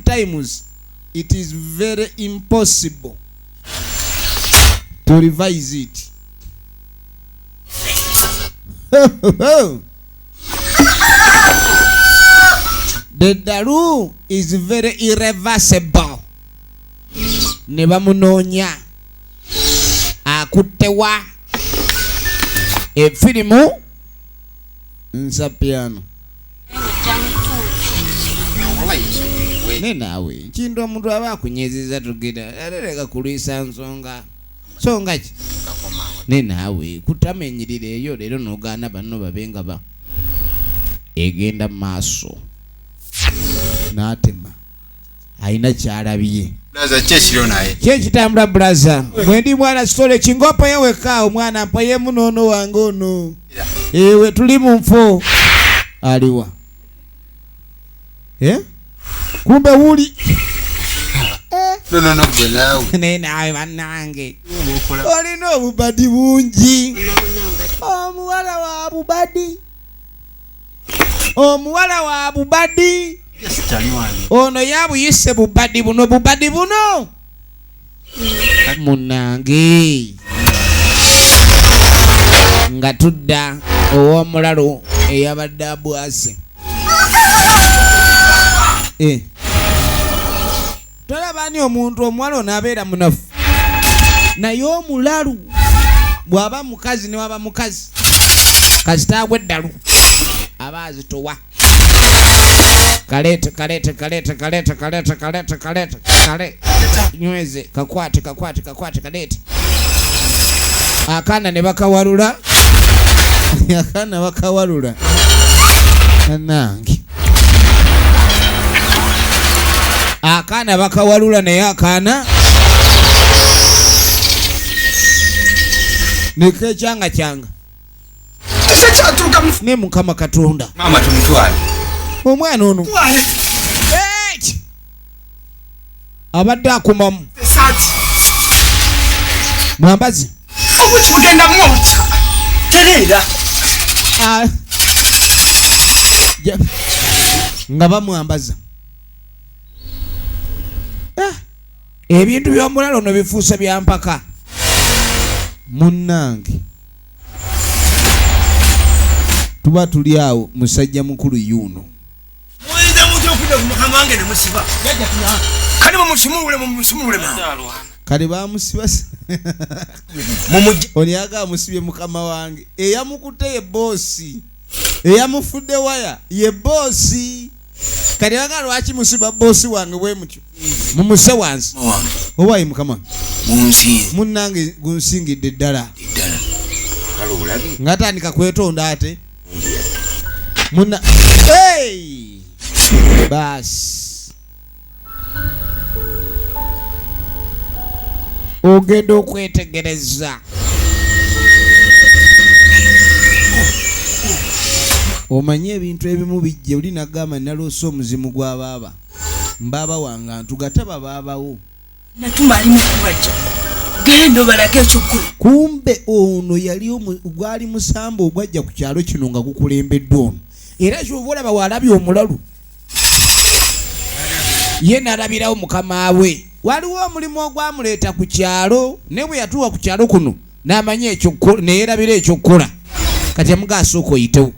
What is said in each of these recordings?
Sometimes it is very impossible to revise it. The dalu is very irreversible. Ne bamunoonya akuttewa efirimu nsa piano ne naawe kintu omuntu aba akunyezeza tugenda ate leka kulwisa nsonga songa ki ne naawe kutama enyirira eyo leero nogaana banno babe nga ba egenda mu maaso n'atema alina kyalabye kyekitambula bulaza mwendi mwana sitole kingopoye weka omwana mpoyemu noono wange ono ewe tuli mu nfo aliwa eh? Kumbe wuli naye naawe bannange olina obubadi bungi omuwala wa bubadi omuwala wa bubadi ono yabuyise bubadi buno bubadi buno munange nga tudda ow'omulalu eyabadde abwase eh. Tolaba ani omuntu omuwala ono abeera munafu naye omulalu bw'aba mukazi newaba mukazi kasita agwa eddalu aba azitowa. Kaleete kaleete kaleete kaleete kaleete kaleete kaleete kale nyweze kakwate kakwate kakwate kaleete akaana ne bakawalula akaana bakawalula nange akaana bakawalula naye akaana nekekyanga kyanga ne mukama katonda Mama tumutwale omwana ono abadde akumamu mwambazi obuki bugenda mwokya tereera ah. Nga bamwambaza ah. Ebintu by'omulalo ono bifuuse bya mpaka munnange tuba tuli awo musajja mukulu yuno muyinza mutya okudda ku mukama wange ne musiba kale mumusumulule mumusumulule kale bamusiba oni aga amusibye mukama wange eyamukutte ye boosi eyamufudde waya ye boosi kati aga lwaki musiba boosi wange bwe mutyo mumuse wansi owaye mukama munnange gunsingidde ddala ngatandika kwetonda ate muna hey! Basi ogenda okwetegereza omanye ebintu ebimu bijja oli nagamba naloose omuzimu gwa baaba mbaaba wange antugataba baabawo Natuma ali mukubajja genda obalage ekyokukola. Kumbe ono yali gwali musamba ogwajja ku kyalo kino nga gukulembeddwa ono era kyova olaba walabye omulalu ye nalabirawo mukama we. Waliwo omulimu ogwamuleeta ku kyalo naye bwe yatuuka ku kyalo kuno n'amanya neyerabira ekyokukola kati amuga asooka oyitewo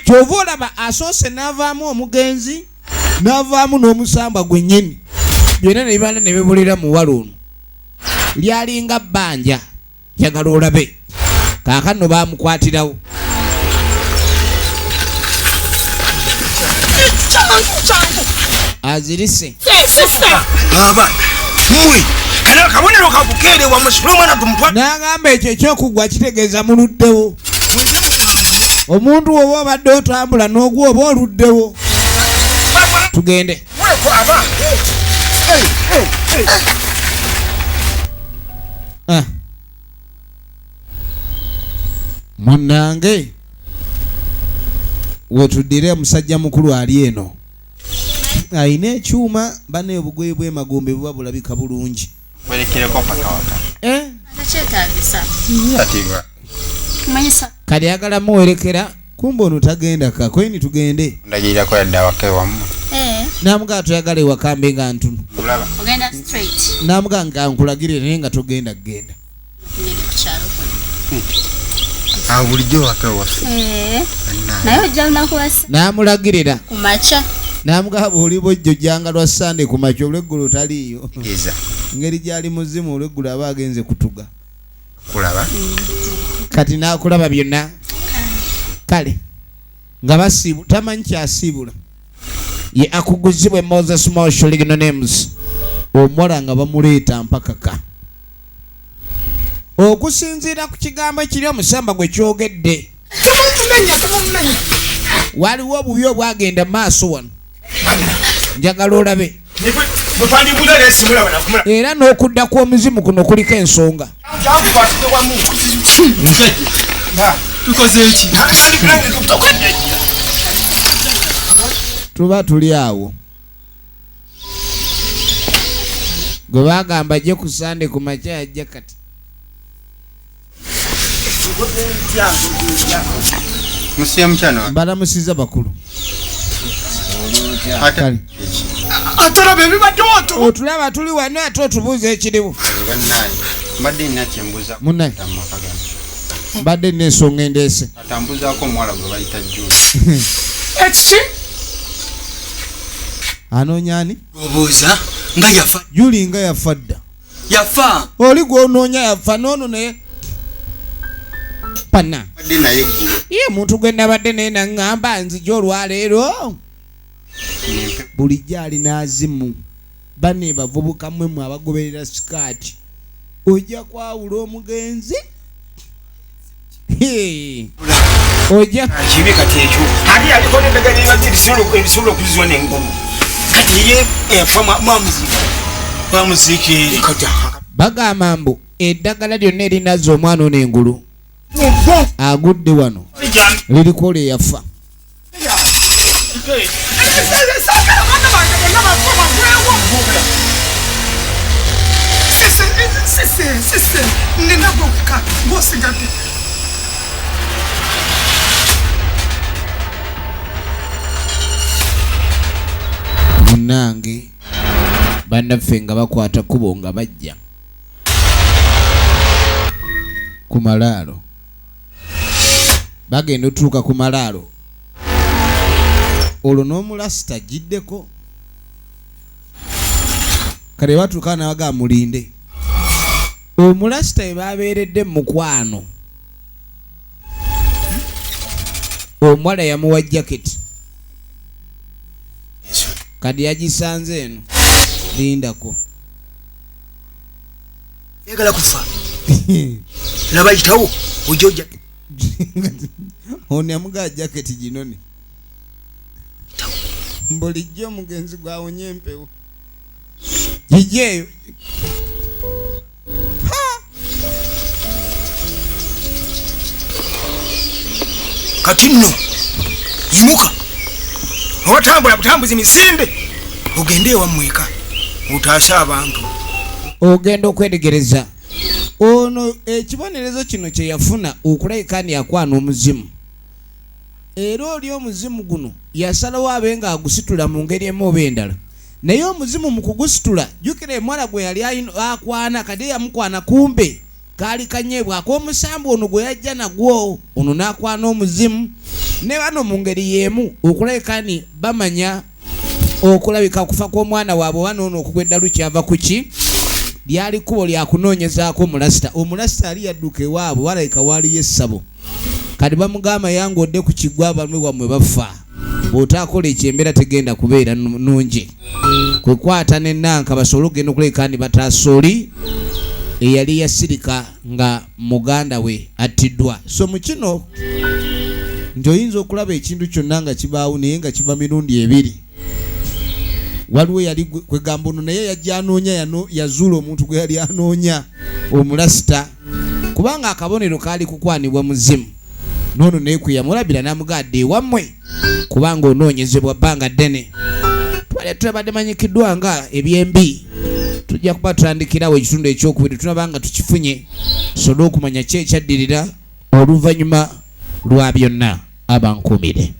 kyova olaba asoose n'avaamu omugenzi n'avaamu n'omusambwa gwennyini byonna ne bibanda ne bibulira muwala ono lyalinga bbanja njagala olabe kaakano baamukwatirawo azirise n'agamba ekyo ekyokugwa kitegeeza muluddewo omuntu woba obadde otambula n'ogwa oba oluddewo tugende ah. Munange wetuddire omusajja mukulu ali eno alina ekyuma bana obugoye bw'emagombe buba bulabika bulungi eh? Kati ayagala muwerekera kumbe ono tagenda ka kweni tugende ndagirirako yadde awaka ewammwe eh. Namugaa toyagala ewakambe nga ntuno. Namugaa nga nkulagirire naye nga togenda kugenda. Awo bulijjo waka waffe. Eh, naye ojja lunaku lwa N'amulagirira. Ku makya. N'amugamba oli bwojjo jjanga lwa Sande ku makya, olweggulo taliiyo. Geza. Engeri gyali muzimu, olweggulo aba agenze kutuga. Kulaba. Kati n'akulaba byonna. Kale nga basiibu tamanyi kyasiibula. Ye akuguzibwe Moses Mosho Ligno Names. Omuwala nga bamuleeta mpakaka. Okusinziira ku kigambo ekiri omusamba gwe kyogedde. Waliwo obubi obwagenda maaso wano. Njagala olabe. Era n'okudda kw'omuzimu kuno kuliko ensonga. Tuba tuli awo. Gwe bagamba ajje ku Sande ku makya yajja kati. Musiya mukyano wange. Mbalamusiza bakulu. Kale. Atulaba ebibaddewo Otulaba tuli wano ate otubuuza ekiriwo. Bannange, mbadde nina kyembuuza Munnaye. mu maka gano. Mbadde nina ensonga endeese. Atambuzaako omuwala gwe bayita Juli. Ekiki? Anoonya ani? Obuuza nga yafa. Juli nga yafa dda. Yafa. Oli gw'onoonya yafa n'ono naye. Panna. Mbadde naye eggulo. Ye omuntu gwe nabadde naye naŋŋamba nzija olwaleero. Bulijjo alina azimu. Bane bavubuka mmwe mmwe abagoberera sikaati. Ojja kwawula omugenzi. Hee. Ojja. Kibi kati ekyo. Ate yaliko n'eddagala eribadde erisobola okuzizwa n'engulu. Kati ye eyafa mwamuziika. Mwamuziika eri. Bagamba mbu eddagala lyonna erinazza omwana ono engulu. Agudde wano. Liriko olwo eyafa. Munnange bannaffe nga bakwata kkubo nga bajja ku malaalo. Bagenda otuuka ku malaalo olwo n'omulasita agiddeko. Kale batuuka n'abaga mulinde. Omulasita we babeeredde mu mukwano. Omuwala yamuwa jaketi. Kati yagisanze eno. Lindako. Oyagala kufa. Laba yitawo ojja ojja. Ono yamugaa jaketi ginone. Bulijjo omugenzi gwawonye empewo. Gijjeeyo. Kati nno yimuka otambula butambuzi misinde ogende ewammwe eka otaase abantu. Ogenda okwetegereza ono ekibonerezo kino kye yafuna okulabika nti yakwana omuzimu. Era oli omuzimu guno yasalawo abe ng'agusitula mu ngeri emu oba endala. Naye omuzimu mu kugusitula, jjukira omuwala gwe yali akwana kati yamukwana kumbe kaali kanyeebwa ak'omusambu ono gwe yajja nagwo ono n'akwana omuzimu. Ne bano mu ngeri y'emu okulabika nti bamanya okulabika okufa kw'omwana waabwe oba n'ono okugwa eddalu kyava ku ki? Lyali kkubo lya kunoonyezaako omulasita. Omulasita yali yadduka ewaabwe, walabika waaliyo essabo. Kati bamugamba yangu odde ku kiggwa abalme wammwe bafa. Bw'otaakola ekyo embeera tegenda kubeera nnungi. Kwe kwata ne Nanka basobole okugenda okulabika nti bataasa oli eyali yasirika nga muganda we attiddwa. So mu kino nti oyinza okulaba ekintu kyonna nga kibaawo naye nga kiba mirundi ebiri. Waliwo yali kwegamba ono naye yajja anoonya yazuula omuntu gwe yali anoonya omulasita kubanga akabonero kaali kukwanibwa muzimu. N'ono naye kwe yamulabira n'amugaadde ewammwe kubanga onoonyezebwa bbanga ddene. Tubadde tulabadde manyikiddwa nga ebyembi. Tujja kuba tutandikirawo ekitundu ekyokubiri tunaba nga tukifunye tusobole okumanya ki ekyaddirira oluvannyuma lwa byonna. Abankuumire.